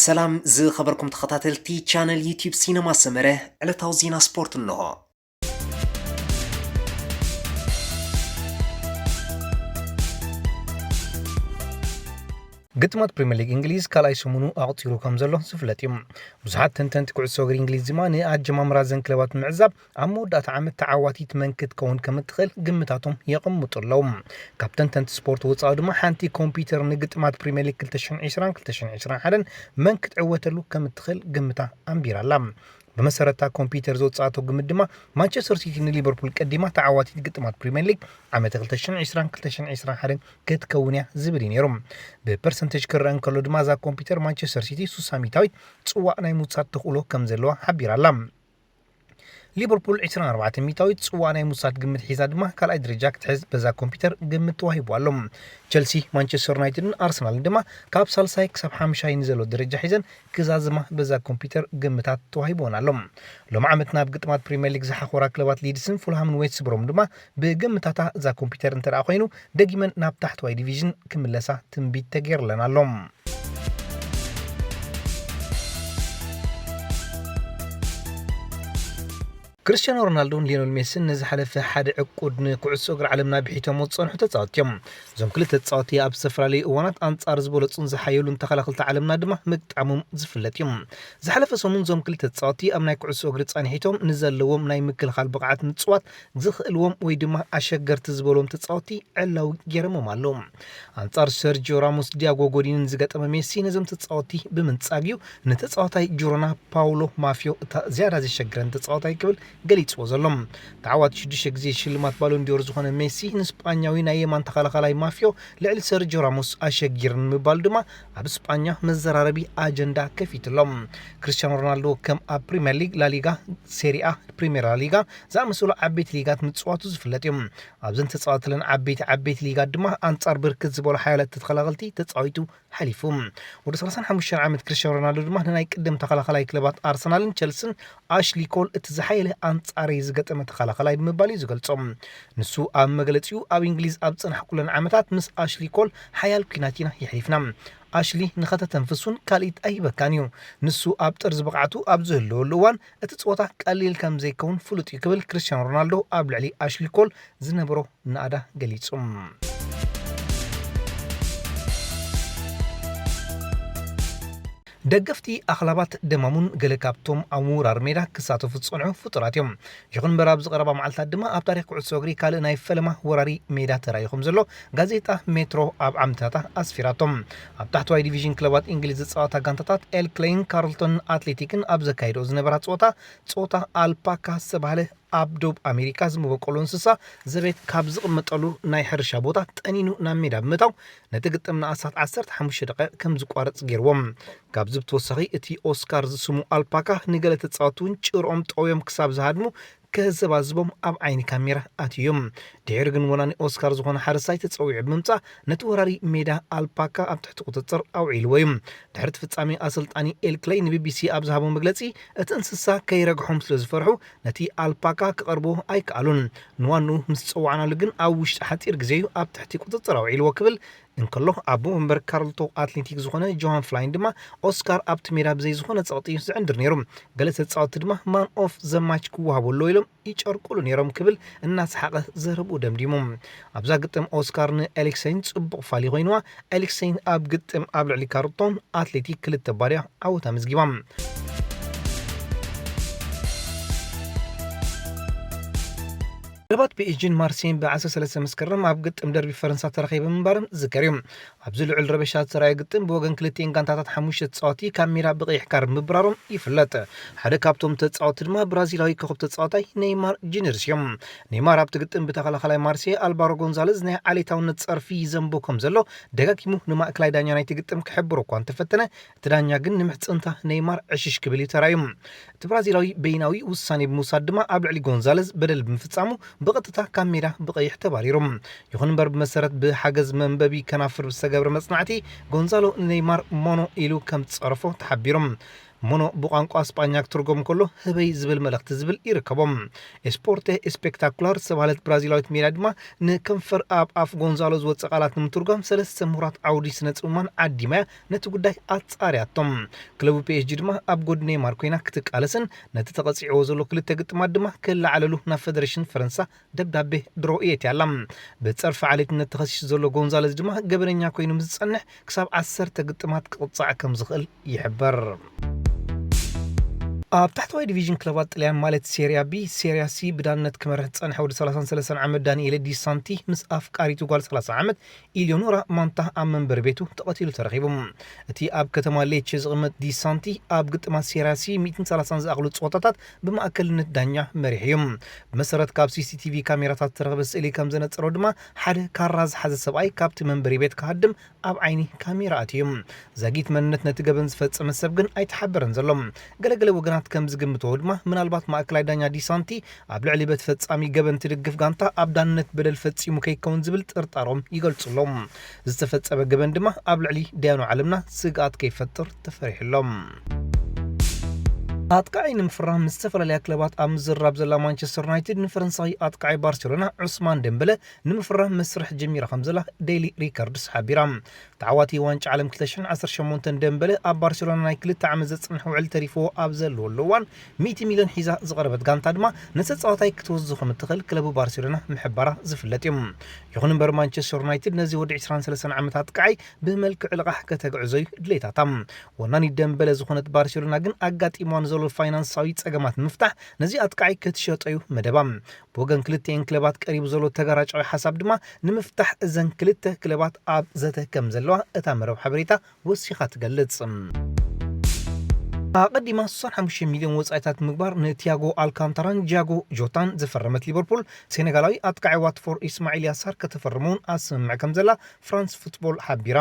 ሰላም ዝኸበርኩም ተኸታተልቲ ቻነል ዩቲዩብ ሲነማ ሰመረ፣ ዕለታዊ ዜና ስፖርት እንሆ። ግጥማት ፕሪምየር ሊግ እንግሊዝ ካልኣይ ሰሙኑ ኣቑጺሩ ከም ዘሎ ዝፍለጥ እዩ። ብዙሓት ተንተንቲ ኩዕሶ እግሪ እንግሊዝ ድማ ንኣጀማምራ እዘን ክለባት ብምዕዛብ ኣብ መወዳእታ ዓመት ተዓዋቲት መን ክትከውን ከም እትኽእል ግምታቶም የቐምጡ ኣለዉ። ካብ ተንተንቲ ስፖርት ወጻኢ ድማ ሓንቲ ኮምፒውተር ንግጥማት ፕሪምየር ሊግ ክልተ ሽሕን ዕስራን ክልተ ሽሕን ዕስራን ሓደን መን ክትዕወተሉ ከም እትኽእል ግምታ ኣንቢራ ኣላ። ብመሰረታ ኮምፒውተር ዘውጻእቶ ግምት ድማ ማንቸስተር ሲቲ ንሊቨርፑል ቀዲማ ተዓዋቲት ግጥማት ፕሪምየር ሊግ ዓመተ ክልተ ሽሕን ዕስራን ክልተ ሽሕን ዕስራን ሓደን ክትከውን እያ ዝብል እዩ ነይሩ። ብፐርሰንቴጅ ክረአ እንከሎ ድማ እዛ ኮምፒውተር ማንቸስተር ሲቲ ሱሳ ሚእታዊት ጽዋእ ናይ ምውሳድ ተኽእሎ ከም ዘለዋ ሓቢራ ኣላ። ሊቨርፑል ዕስራን ኣርባዕተን ሚእታዊት ጽዋእ ናይ ምውሳድ ግምት ሒዛ ድማ ካልኣይ ደረጃ ክትሕዝ በዛ ኮምፒውተር ግምት ተዋሂቡ ኣሎ። ቸልሲ፣ ማንቸስተር ዩናይትድን ኣርሰናልን ድማ ካብ ሳልሳይ ክሳብ ሓምሻይ ንዘሎ ደረጃ ሒዘን ክዛዝማ በዛ ኮምፒውተር ግምታት ተዋሂብወን ኣሎ። ሎም ዓመት ናብ ግጥማት ፕሪምየር ሊግ ዝሓኾራ ክለባት ሊድስን ፉልሃምን ዌስት ብሮም ድማ ብግምታታ እዛ ኮምፒውተር እንተ ደኣ ኮይኑ ደጊመን ናብ ታሕተዋይ ዲቪዥን ክምለሳ ትንቢት ተገይርለን ኣሎ። ክርስቲያኖ ሮናልዶን ሊዮነል ሜስን ንዝሓለፈ ሓደ ዕቁድ ንኩዕሶ እግሪ ዓለምና ብሒቶሞ ዝጸንሑ ተጻወትቲ እዮም። እዞም ክልተ ተጻወትቲ ኣብ ዝተፈላለዩ እዋናት ኣንጻር ዝበለጹን ዝሓየሉን ተኸላኸልቲ ዓለምና ድማ ምግጣሞም ዝፍለጥ እዩ። ዝሓለፈ ሰሙን እዞም ክልተ ተጻወትቲ ኣብ ናይ ኩዕሶ እግሪ ጸኒሒቶም ንዘለዎም ናይ ምክልኻል ብቕዓት ምጽዋት ዝኽእልዎም ወይ ድማ ኣሸገርቲ ዝበሎም ተጻወትቲ ዕላዊ ገይሮሞም ኣለዉ። ኣንጻር ሰርጂዮ ራሞስ ዲያጎ ጎዲንን ዝገጠመ ሜሲ ነዞም ተጻወትቲ ብምንጻግ እዩ ንተጻዋታይ ጂሮና ፓውሎ ማፊዮ እታ ዝያዳ ዘሸግረን ተጻዋታይ ክብል ገሊጽዎ ዘሎ። ተዓዋቲ ሽዱሽተ ግዜ ሽልማት ባሎን ዲዮር ዝኾነ ሜሲ ንስጳኛዊ ናይ የማን ተኸላኻላይ ማፊዮ ልዕሊ ሰርጂዮ ራሞስ ኣሸጊርኒ ምባሉ ድማ ኣብ ስጳኛ መዘራረቢ ኣጀንዳ ከፊቱ ኣሎ። ክርስቲያኖ ሮናልዶ ከም ኣብ ፕሪምየር ሊግ፣ ላሊጋ፣ ሴሪኣ፣ ፕሪምየር ላሊጋ ዝኣመሰሉ ዓበይቲ ሊጋት ምጽዋቱ ዝፍለጥ እዩ። ኣብዘን ተጻወተለን ዓበይቲ ዓበይቲ ሊጋት ድማ ኣንጻር ብርክት ዝበሉ ሓያላት ተኸላኸልቲ ተጻዊቱ ሓሊፉ። ወዲ ሰላሳን ሓሙሽተን ዓመት ክርስቲያኖ ሮናልዶ ድማ ንናይ ቅድም ተኸላኸላይ ክለባት ኣርሰናልን ቸልስን ኣሽሊ ኮል እቲ ዝሓየለ ኣንጻረይ ዝገጠመ ተኸላኸላይ ብምባል እዩ ዝገልጾ። ንሱ ኣብ መግለጺኡ ኣብ እንግሊዝ ኣብ ዝጸናሕኩለን ዓመታት ምስ ኣሽሊ ኮል ሓያል ኲናት ኢና የሕሊፍና። ኣሽሊ ንኸተተንፍስ እውን ካልኢት ኣይህበካን እዩ። ንሱ ኣብ ጥርዚ ብቕዓቱ ኣብ ዝህልወሉ እዋን እቲ ጸወታ ቀሊል ከም ዘይከውን ፍሉጥ እዩ ክብል ክርስቲያኖ ሮናልዶ ኣብ ልዕሊ ኣሽሊ ኮል ዝነበሮ ናእዳ ገሊጹ። ደገፍቲ ኣኽላባት ደማሙን ገለ ካብቶም ኣብ ምውራር ሜዳ ክሳተፉ ዝጸንሑ ፍጡራት እዮም። ይኹን እምበር ኣብዚ ቀረባ መዓልታት ድማ ኣብ ታሪኽ ኩዕሶ እግሪ ካልእ ናይ ፈለማ ወራሪ ሜዳ ተራእዩ ከም ዘሎ ጋዜጣ ሜትሮ ኣብ ዓምድታታ ኣስፊራቶም። ኣብ ታሕተዋይ ዲቪዥን ክለባት እንግሊዝ ዝጻወታ ጋንታታት ኤል ክሌይን ካርልቶን ኣትሌቲክን ኣብ ዘካየድኦ ዝነበራ ጸወታ ጸወታ ኣልፓካ ዝተባህለ ኣብ ዶብ ኣሜሪካ ዝመበቆሎ እንስሳ ዘቤት ካብ ዝቕመጠሉ ናይ ሕርሻ ቦታ ጠኒኑ ናብ ሜዳ ብምእታው ነቲ ግጥም ንኣስታት ዓሰርተ ሓሙሽተ ደቂቕ ከም ዝቋረጽ ገይርዎም። ካብዚ ብተወሳኺ እቲ ኦስካር ዝስሙ ኣልፓካ ንገለ ተጻወትቲ እውን ጭርኦም ጠውዮም ክሳብ ዝሃድሙ ከዘባዝቦም ኣብ ዓይኒ ካሜራ ኣትዮም። ድሕሪ ግን ወናኒ ኦስካር ዝኾነ ሓረስታይ ተጸዊዑ ብምምጻእ ነቲ ወራሪ ሜዳ ኣልፓካ ኣብ ትሕቲ ቁጽጽር ኣውዒልዎ እዩ። ድሕሪ እቲ ፍጻሜ ኣሰልጣኒ ኤል ክለይ ንቢቢሲ ኣብ ዝሃቦ መግለጺ እቲ እንስሳ ከይረግሖም ስለ ዝፈርሑ ነቲ ኣልፓካ ክቐርብዎ ኣይከኣሉን። ንዋንኡ ምስ ጸዋዕናሉ ግን ኣብ ውሽጢ ሓጺር ግዜ እዩ ኣብ ትሕቲ ቁጽጽር ኣውዒልዎ ክብል እንከሎ ኣቦ መንበር ካርልቶ ኣትሌቲክ ዝኾነ ጆሃን ፍላይን ድማ ኦስካር ኣብቲ ሜዳ ብዘይ ዝኾነ ጸቕጢ እዩ ዝዕንድር ነይሩ። ገለ ተጻወትቲ ድማ ማን ኦፍ ዘ ማች ክወሃቦ ኣሎ ኢሎም ይጨርቁሉ ነይሮም ክብል እናሰሓቐ ዘረብኡ ደምዲሙ። ኣብዛ ግጥም ኦስካር ንኤሊክሰን ጽቡቕ ፋሊ ኮይንዋ። ኤሊክሰን ኣብ ግጥም ኣብ ልዕሊ ካርልቶን ኣትሌቲክ ክልተ ባርያ ዓወት ኣመዝጊባ። ክለባት ፒኤስጂን ማርሴይን ብ ዓሰርተ ሰለስተ መስከረም ኣብ ግጥም ደርቢ ፈረንሳ ተራኺቦም ምንባሮም ዝዝከር እዩ። ኣብዚ ልዑል ረበሻ ዝተራእየ ግጥም ብወገን ክልቲኤን ጋንታታት ሓሙሽተ ተጻወቲ ካብ ሜዳ ብቐይሕ ካርድ ምብራሮም ይፍለጥ። ሓደ ካብቶም ተጻወቲ ድማ ብራዚላዊ ኮኸብ ተጻዋታይ ኔይማር ጁኒየርስ እዮም። ኔይማር ኣብቲ ግጥም ብተኸላኸላይ ማርሴይ ኣልቫሮ ጎንዛለዝ ናይ ዓሌታውነት ጸርፊ ይዘንቦ ከም ዘሎ ደጋጊሙ ንማእከላይ ዳኛ ናይቲ ግጥም ክሕብሮ እኳ እንተፈተነ እቲ ዳኛ ግን ንምሕጽንታ ኔይማር ዕሽሽ ክብል እዩ ተራእዩ። እቲ ብራዚላዊ በይናዊ ውሳኔ ብምውሳድ ድማ ኣብ ልዕሊ ጎንዛለዝ በደል ብምፍጻሙ ብቐጥታ ካብ ሜዳ ብቐይሕ ተባሪሩ። ይኹን እምበር ብመሰረት ብሓገዝ መንበቢ ከናፍር ብዝተገብረ መጽናዕቲ ጎንዛሎ ንኔይማር ሞኖ ኢሉ ከም ዝጸረፎ ተሓቢሩ። ሞኖ ብቋንቋ ስጳኛ ክትርጎም ከሎ ህበይ ዝብል መልእኽቲ ዝብል ይርከቦም። ኤስፖርቴ ኤስፔክታኩላር ዝተባህለት ብራዚላዊት ሜዳ ድማ ንከንፈር ኣብ ኣፍ ጎንዛሎ ዝወፅእ ቃላት ንምትርጓም ሰለስተ ምሁራት ዓውዲ ስነ ጽሙማን ዓዲማያ ነቲ ጉዳይ ኣጻርያቶም። ክለቡ ፒ ኤስ ጂ ድማ ኣብ ጎድኒ ኔይማር ኮይና ክትቃለስን ነቲ ተቐጺዕዎ ዘሎ ክልተ ግጥማት ድማ ክለዓለሉ ናብ ፈደሬሽን ፈረንሳ ደብዳቤ ድሮ የእትያ ኣላ። ብጸርፊ ዓሌትነት ተኸሲሱ ዘሎ ጎንዛለዝ ድማ ገበነኛ ኮይኑ ምስ ዝጸንሕ ክሳብ ዓሰርተ ግጥማት ክቕጻዕ ከም ዝኽእል ይሕበር። ኣብ ታሕተዋይ ዲቪዥን ክለባት ጥልያን ማለት ሴሪያ ቢ፣ ሴሪያ ሲ ብዳንነት ክመርሕ ዝጸንሐ ወዲ ሰላሳን ሰለስተን ዓመት ዳንኤል ዲሳንቲ ምስ ኣፍቃሪቱ ጓል ሰላሳ ዓመት ኢሊዮኖራ ማንታ ኣብ መንበሪ ቤቱ ተቐቲሉ ተረኺቡ። እቲ ኣብ ከተማ ሌቼ ዝቕመጥ ዲሳንቲ ኣብ ግጥማት ሴሪያ ሲ ሚእትን ሰላሳን ዝኣኽሉ ጸወታታት ብማእከልነት ዳኛ መሪሑ እዩ። ብመሰረት ካብ ሲ ሲ ቲ ቪ ካሜራታት ዝተረኽበ ስእሊ ከም ዘነጸሮ ድማ ሓደ ካራ ዝሓዘ ሰብኣይ ካብቲ መንበሪ ቤት ክሃድም ኣብ ዓይኒ ካሜራ ኣትዩ። ዛጊት መንነት ነቲ ገበን ዝፈጸመ ሰብ ግን ኣይተሓበረን ዘሎ። ገለገለ ወገናት ከም ዝግምትዎ ድማ ምናልባት ማእከላይ ዳኛ ዲሳንቲ ኣብ ልዕሊ በቲ ፈጻሚ ገበን ትድግፍ ጋንታ ኣብ ዳንነት በደል ፈጺሙ ከይከውን ዝብል ጥርጣሮም ይገልጹ ኣለዉ። ዝተፈጸመ ገበን ድማ ኣብ ልዕሊ ደያኑ ዓለምና ስግኣት ከይፈጥር ተፈሪሑ ኣሎ። ኣጥቃዒ ንምፍራም ምስ ዝተፈላለያ ክለባት ኣብ ምዝርራብ ዘላ ማንቸስተር ዩናይትድ ንፈረንሳዊ ኣጥቃዒ ባርሴሎና ዑስማን ደምበለ ንምፍራም መስርሕ ጀሚራ ከም ዘላ ዴይሊ ሪከርድስ ሓቢራ። ተዓዋቲ ዋንጫ ዓለም ክልተ ሽሕን ዓሰርተ ሸሞንተን ደምበለ ኣብ ባርሴሎና ናይ ክልተ ዓመት ዘጽንሕ ውዕል ተሪፍዎ ኣብ ዘለወሉ እዋን፣ ሚእቲ ሚልዮን ሒዛ ዝቐረበት ጋንታ ድማ ነቲ ተጻዋታይ ክትወስዶ ከም እትኽእል ክለቡ ባርሴሎና ምሕባራ ዝፍለጥ እዩ። ይኹን እምበር ማንቸስተር ዩናይትድ ነዚ ወዲ ዕስራን ሰለስተን ዓመት ኣጥቃዓይ ብመልክዕ ልቓሕ ከተግዕዞ እዩ ድሌታታ። ወናኒት ደምበለ ዝኾነት ባርሴሎና ግን ኣጋጢምዋ ንዘሎ ፋይናንሳዊ ጸገማት ንምፍታሕ ነዚ ኣጥቃዓይ ክትሸጦ እዩ መደባ። ብወገን ክልቲኤን ክለባት ቀሪቡ ዘሎ ተጋራጫዊ ሓሳብ ድማ ንምፍታሕ እዘን ክልተ ክለባት ኣብ ዘተ ከም ዘለዋ እታ መረብ ሓበሬታ ወሲኻ ትገልጽ። ኣቐዲማ ስሳን ሓሙሽተ ሚልዮን ወጻኢታት ምግባር ንቲያጎ ኣልካንታራን ጃጎ ጆታን ዝፈረመት ሊቨርፑል፣ ሴኔጋላዊ ኣጥቃዒ ዋትፎርድ ኢስማዒል ያሳር ከተፈርም እውን ኣብ ስምምዕ ከም ዘላ ፍራንስ ፉትቦል ሓቢራ።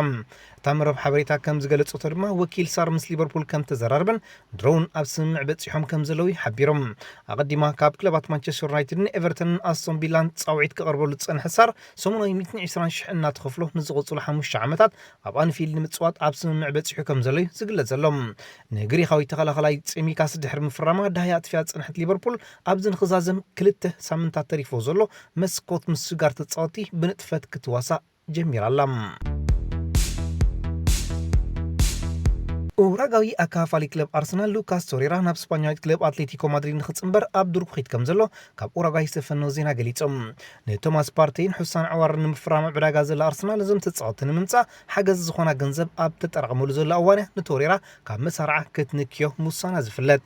እታ መረብ ሓበሬታ ከም ዝገለጸቶ ድማ፣ ወኪል ሳር ምስ ሊቨርፑል ከም ተዘራረበን ድሮ እውን ኣብ ስምምዕ በጺሖም ከም ዘለዉ ሓቢሮም። ኣቐዲማ ካብ ክለባት ማንቸስተር ዩናይትድን ኤቨርተንን ኣስቶን ቪላን ጻውዒት ክቐርበሉ ዝጸንሐ ሳር፣ ሰሙናዊ ሚእትን ዕስራን ሽሕ እናተኸፍሎ ንዝቕጽሉ ሓሙሽተ ዓመታት ኣብ ኣንፊልድ ንምጽዋት ኣብ ስምምዕ በጺሑ ከም ዘሎ እዩ ዝግለጽ ዘሎ። ንግሪኻዊ ተኸላኸላይ ጽሚካስ ድሕሪ ምፍራማ ዳህያ ኣጥፊያ ዝጸንሐት ሊቨርፑል፣ ኣብዚ ንኽዛዘም ክልተ ሳምንታት ተሪፎ ዘሎ መስኮት ምስጋር ተጻወቲ ብንጥፈት ክትዋሳእ ጀሚራ ኣላ። ኡራጋዊ ኣካፋሊ ክለብ ኣርሰናል ሉካስ ቶሬራ ናብ ስፓኛዊት ክለብ ኣትሌቲኮ ማድሪድ ንኽጽንበር ኣብ ዱር ኩኺት ከም ዘሎ ካብ ኡራጓይ ዝተፈነወ ዜና ገሊጹ። ንቶማስ ፓርቴይን ሑሳን ኣዋርን ንምፍራም ኣብ ዕዳጋ ዘላ ኣርሰናል፣ ነዞም ተጻወትቲ ንምምጻእ ሓገዝ ዝኾና ገንዘብ ኣብ ተጠራቕመሉ ዘሎ እዋን እያ ንቶሬራ ካብ መሳርዓ ክትንክዮ ምውሳና ዝፍለጥ።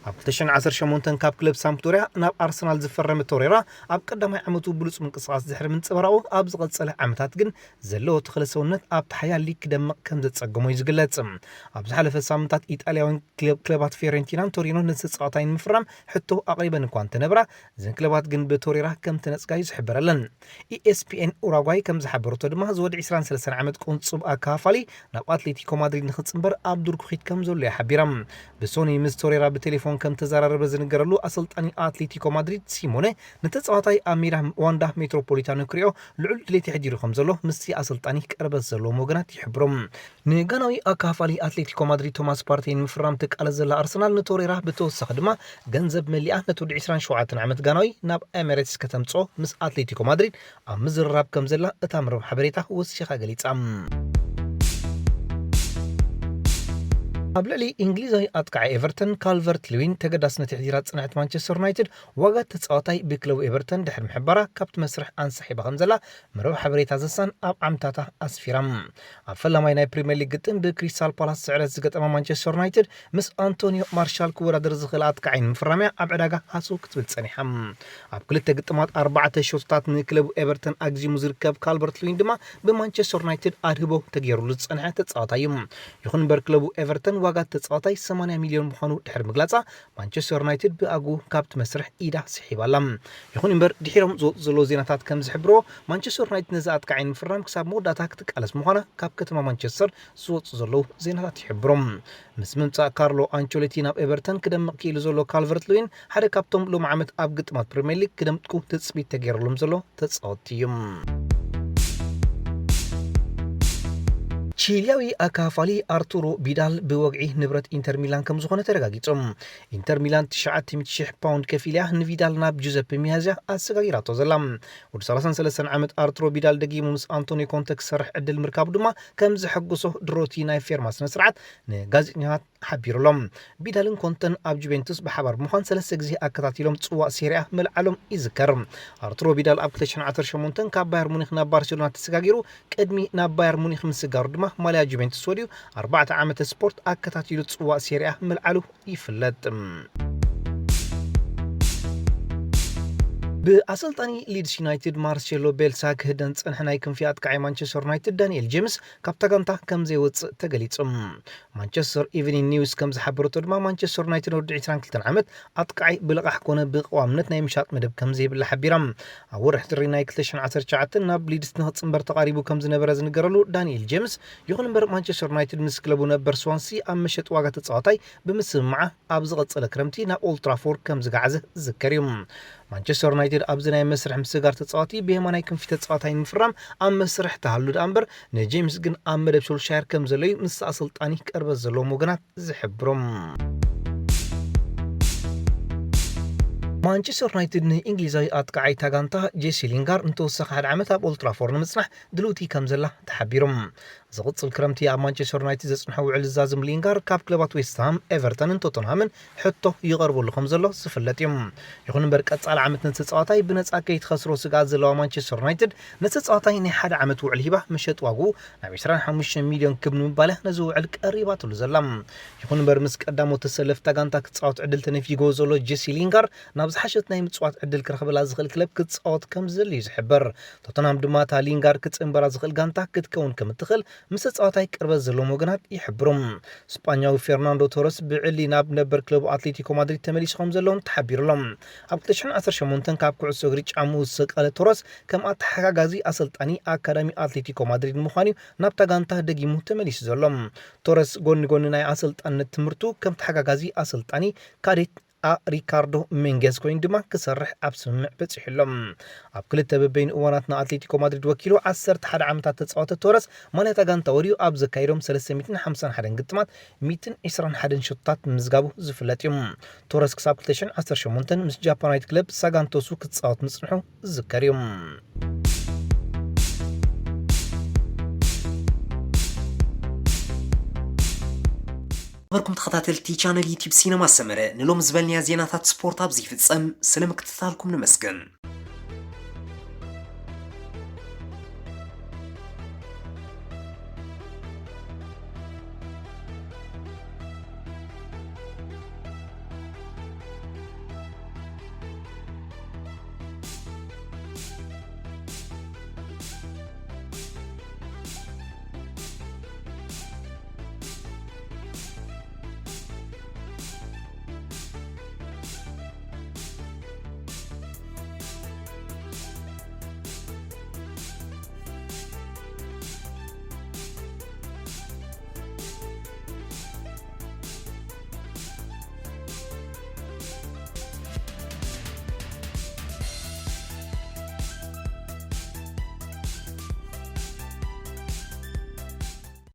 ኣብ ክልተ ሽሕን ዓሰርተ ሸሞንተን ካብ ክለብ ሳምፕዶርያ ናብ ኣርሰናል ዝፈረመ ቶሬራ፣ ኣብ ቀዳማይ ዓመቱ ብሉጽ ምንቅስቓስ ድሕሪ ምንጽብራቑ፣ ኣብ ዝቐጸለ ዓመታት ግን ዘለዎ ተኽለ ሰውነት ኣብቲ ሓያል ሊግ ክደምቕ ከም ዘጸገሞ እዩ ዝግለጽ። ኣብ ዝሓለፈ ሳምንታት ኢጣልያውያን ክለብ-፣ ክለባት ፊዮሬንቲናን ቶሪኖን ነዚ ተጻዋታይ ንምፍራም ሕቶ ኣቕሪበን እኳ እንተነበራ፣ እዘን ክለባት ግን ብቶሬራ ከም ተነጽጋ እዩ ዝሕበረለን። ኢ ኤስ ፒ ኤን ኡራጓይ ከም ዝሓበረቶ ድማ፣ ዝወዲ ዕስራን ሰለስተን ዓመት ቁንጹብ ኣካፋሊ ናብ ኣትሌቲኮ ማድሪድ ንኽጽንበር ኣብ ዱር ኩኺት ከም ዘሎ እያ ሓቢራ። ብሶኒ ምስ ቶሬራ ብቴሌፎን ከም ተዘራረበ ዝንገረሉ ኣሰልጣኒ ኣትሌቲኮ ማድሪድ ሲሞኔ፣ ንተጻዋታይ ኣብ ሜዳ ዋንዳ ሜትሮፖሊታኖ ክሪኦ ልዑል ድሌት የሕዲሩ ከም ዘሎ ምስቲ ኣሰልጣኒ ቅርበት ዘለዎም ወገናት ይሕብሩ። ንጋናዊ ኣካፋሊ ኣትሌቲኮ ማድሪድ ቶማስ ፓርቴይ ንምፍራም ትቃለስ ዘላ ኣርሰናል፣ ንቶሬራ ብተወሳኺ ድማ ገንዘብ መሊኣ ነቲ ወዲ ዕስራን ሸውዓተን ዓመት ጋናዊ ናብ ኤሜሬትስ ከተምጽኦ ምስ ኣትሌቲኮ ማድሪድ ኣብ ምዝርራብ ከም ዘላ እታ መርበብ ሓበሬታ ወሲኻ ገሊጻ። ኣብ ልዕሊ እንግሊዛዊ ኣጥቃዒ ኤቨርተን ካልቨርት ልዊን ተገዳስነት የሕዲራ ዝጸንሐት ማንቸስተር ዩናይትድ፣ ዋጋ ተጻዋታይ ብክለቡ ኤቨርተን ድሕሪ ምሕባራ ካብቲ መስርሕ ኣንሳሒባ ከም ዘላ መርበብ ሓበሬታ ዘሳን ኣብ ዓምታታ ኣስፊራ። ኣብ ፈላማይ ናይ ፕሪምየር ሊግ ግጥም ብክሪስታል ፓላስ ስዕረት ዝገጠማ ማንቸስተር ዩናይትድ፣ ምስ ኣንቶኒዮ ማርሻል ክወዳደር ዝኽእል ኣጥቃዒ ንምፍራምያ ኣብ ዕዳጋ ሃስው ክትብል ጸኒሓ። ኣብ ክልተ ግጥማት ኣርባዕተ ሾቶታት ንክለቡ ኤቨርተን ኣግዚሙ ዝርከብ ካልቨርት ልዊን ድማ ብማንቸስተር ዩናይትድ ኣድህቦ ተገይሩሉ ዝጸንሐ ተጻዋታይ እዩ። ይኹን እምበር ክለቡ ኤቨርተን ዋጋ ተጻዋታይ ሰማንያ ሚልዮን ምዃኑ ድሕሪ ምግላጻ፣ ማንቸስተር ዩናይትድ ብኣግኡ ካብቲ መስርሕ ኢዳ ስሒባ ኣላ። ይኹን እምበር ድሒሮም ዝወጹ ዘለዉ ዜናታት ከም ዝሕብርዎ፣ ማንቸስተር ዩናይትድ ነዚ ኣጥቃዒ ንምፍራም ክሳብ መወዳእታ ክትቃለስ ምዃና ካብ ከተማ ማንቸስተር ዝወጹ ዘለዉ ዜናታት ይሕብሩ። ምስ ምምጻእ ካርሎ ኣንቸሎቲ ናብ ኤቨርተን ክደምቕ ክኢሉ ዘሎ ካልቨርት ልዊን፣ ሓደ ካብቶም ሎሚ ዓመት ኣብ ግጥማት ፕሪምየር ሊግ ክደምቁ ትጽቢት ተገይሩሎም ዘሎ ተጻወትቲ እዩ። ቺሊያዊ ኣካፋሊ ኣርቱሮ ቪዳል ብወግዒ ንብረት ኢንተር ሚላን ከም ዝኾነ ተረጋጊጹ። ኢንተር ሚላን ትሽዓተ ሚእቲ ሺሕ ፓውንድ ከፊልያ ንቪዳል ናብ ጁዘፔ ሚያዝያ ኣሰጋጊራቶ ዘላ። ወዲ ሰላሳን ሰለስተን ዓመት ኣርቱሮ ቪዳል ደጊሙ ምስ ኣንቶኒዮ ኮንተ ክሰርሕ ዕድል ምርካቡ ድማ ከም ዘሐጉሶ ድሮቲ ናይ ፌርማ ስነ ስርዓት ንጋዜጠኛታት ሓቢሩሎም። ቪዳልን ኮንተን ኣብ ጁቬንቱስ ብሓባር ብምዃን ሰለስተ ግዜ ኣከታቲሎም ጽዋእ ሴሪያ ምልዓሎም ይዝከር። ኣርቱሮ ቪዳል ኣብ ክልተ ሽሕን ዓሰርተ ሸሞንተን ካብ ባየር ሙኒክ ናብ ባርሴሎና ተሰጋጊሩ፣ ቅድሚ ናብ ባየር ሙኒክ ምስጋሩ ድማ ማልያ ጁቬንቱስ ወዲዩ ኣርባዕተ ዓመተ ስፖርት ኣከታቲሉ ጽዋእ ሴሪያ ምልዓሉ ይፍለጥ። ብኣሰልጣኒ ሊድስ ዩናይትድ ማርሴሎ ቤልሳ ክህደን ዝጸንሐ ናይ ክንፊ ኣጥቃዓይ ማንቸስተር ዩናይትድ ዳንኤል ጄምስ ካብታ ጋንታ ከም ዘይወጽእ ተገሊጹ። ማንቸስተር ኢቭኒንግ ኒውስ ከም ዝሓበረቶ ድማ ማንቸስተር ዩናይትድ ወዲ ዕስራን ክልተን ዓመት ኣጥቃዓይ ብልቓሕ ኮነ ብቐዋምነት ናይ ምሻጥ መደብ ከም ዘይብላ ሓቢራ። ኣብ ወርሒ ጥሪ ናይ ክልተ ሽሕን ዓሰርተ ትሽዓተን ናብ ሊድስ ንክጽንበር ተቓሪቡ ከም ዝነበረ ዝንገረሉ ዳንኤል ጄምስ፣ ይኹን እምበር ማንቸስተር ዩናይትድ ምስ ክለቡ ነበር ስዋንሲ ኣብ መሸጢ ዋጋ ተጻዋታይ ብምስምማዓ ኣብ ዝቐጸለ ክረምቲ ናብ ኦልትራፎርድ ከም ዝገዓዘ ዝዝከር እዩ። ማንቸስተር ዩናይትድ ኣብዚ ናይ መስርሕ ምስጋር ተጻዋቲ ብየማናይ ክንፊ ተጻዋታይ ንምፍራም ኣብ መስርሕ ተሃሉ ደኣ እምበር ንጄምስ ግን ኣብ መደብ ሶልሻየር ከም ዘሎ እዩ ምስ ኣሰልጣኒ ቅርበት ዘለዎም ወገናት ዝሕብሩ። ማንቸስተር ዩናይትድ ንእንግሊዛዊ ኣጥቃዓይ ታጋንታ ጄሲ ሊንጋር ንተወሳኺ ሓደ ዓመት ኣብ ኦልትራፎርድ ንምጽናሕ ድልውቲ ከም ዘላ ተሓቢሩ። ዝቕጽል ክረምቲ ኣብ ማንቸስተር ዩናይትድ ዘጽንሖ ውዕል ዝዛዝም ሊንጋር ካብ ክለባት ዌስትሃም፣ ኤቨርተንን ቶተንሃምን ሕቶ ይቐርበሉ ከም ዘሎ ዝፍለጥ እዩ። ይኹን እምበር ቀጻሊ ዓመት ነቲ ተጻዋታይ ብነጻ ከይትኸስሮ ስግኣት ዘለዋ ማንቸስተር ዩናይትድ ነቲ ተጻዋታይ ናይ ሓደ ዓመት ውዕል ሂባ መሸጥ ዋግኡ ናብ ዕስራን ሓሙሽተን ሚልዮን ክብ ንምባል ነዚ ውዕል ቀሪባትሉ ዘላ። ይኹን እምበር ምስ ቀዳሞት ተሰለፍታ ጋንታ ክጻወት ዕድል ተነፊጎ ዘሎ ጄሲ ሊንጋር ናብ ዝሓሸት ናይ ምጽዋት ዕድል ክረኽበላ ዝኽእል ክለብ ክጻወት ከም ዝደሊ እዩ ዝሕበር። ቶተንሃም ድማ እታ ሊንጋር ክጽንበራ ዝኽእል ጋንታ ክትከውን ከም እትኽእል ምስ ተጻዋታይ ቅርበት ዘለዎም ወገናት ይሕብሩ። ስጳኛዊ ፌርናንዶ ቶረስ ብዕሊ ናብ ነበር ክለቡ ኣትሌቲኮ ማድሪድ ተመሊሱ ከም ዘለውን ተሓቢሩሎም። ኣብ ክልተ ሽሕን ዓሰርተ ሸሞንተን ካብ ኩዕሶ እግሪ ጫምኡ ዝሰቀለ ቶረስ ከም ኣተሓጋጋዚ ኣሰልጣኒ ኣካዳሚ ኣትሌቲኮ ማድሪድ ንምዃን እዩ ናብታ ጋንታ ደጊሙ ተመሊሱ ዘሎ። ቶረስ ጎኒ ጎኒ ናይ ኣሰልጣንነት ትምህርቱ ከም ተሓጋጋዚ ኣሰልጣኒ ካዴት ኣ ሪካርዶ ሜንጌዝ ኮይኑ ድማ ክሰርሕ ኣብ ስምምዕ በጺሑ ኣሎ። ኣብ ክልተ በበይኑ እዋናት ንኣትሌቲኮ ማድሪድ ወኪሉ ዓሰርተ ሓደ ዓመታት ተጻወተ ቶረስ ማልያ እታ ጋንታ ወዲኡ ኣብ ዘካየዶም ሰለስተ ሚእትን ሓምሳን ሓደን ግጥማት ሚእትን ዕስራን ሓደን ሸቶታት ምምዝጋቡ ዝፍለጥ እዩ። ቶረስ ክሳብ ክልተ ሽሕን ዓሰርተ ሸሞንተን ምስ ጃፓናዊት ክለብ ሳጋንቶሱ ክጻወት ምጽንሑ ዝዝከር እዩ። ነበርኩም ተኸታተልቲ ቻነል ዩቲዩብ ሲነማ ሰመረ፣ ንሎም ዝበልንያ ዜናታት ስፖርት ኣብዚ ይፍጸም። ስለ ምክትታልኩም ነመስግን።